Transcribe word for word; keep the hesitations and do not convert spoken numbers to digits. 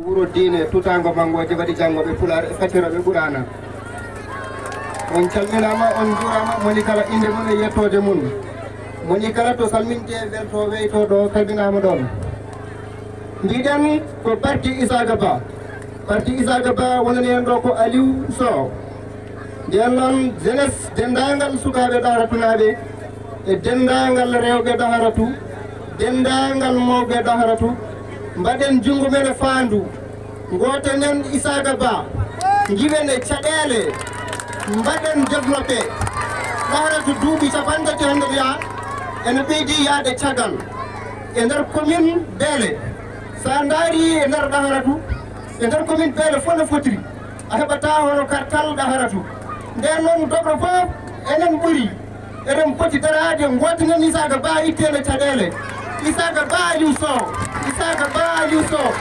Wuro diine tutaango manngo je waɗi janngo ɓe Pulaar e fakkirooɓe Quraana. On calminaama, on njuuraama, moni kala innde mum e yettooje mum. Moni kala to salmintee, weltoo, weytoo ɗo, calminaama ɗoon. Mbiɗen ko parti Isaaga Ba. Parti Isaaga Ba wonani en ɗo ko Aliou Sow. Ndeen noon, jeunesse, denndaangal sukaaɓe Dahratunaaɓe e denndaangal rewɓe Dahratu, denndaangal mawɓe Dahratu, mbaɗen junngo men e faandu, ngooten en Isaaga Ba, njiwen e caɗeele, mbaɗen développé. Dahratu duuɓi cappanɗe tati hannde wiyaa ene ɓeydi yahde caggal. E nder commune Beele, so a ndaari e nder Dahratu, e nder commune Beele fof no fotiri, a heɓataa hono kartal Dahratu. Ndeen noon, dobro fof enen ɓuri, eɗen poti daraade, ngootinen Isaaga Ba, itteende caɗeele. Isaaga Ba Aliou Sow, Isaaga Ba Aliou Sow.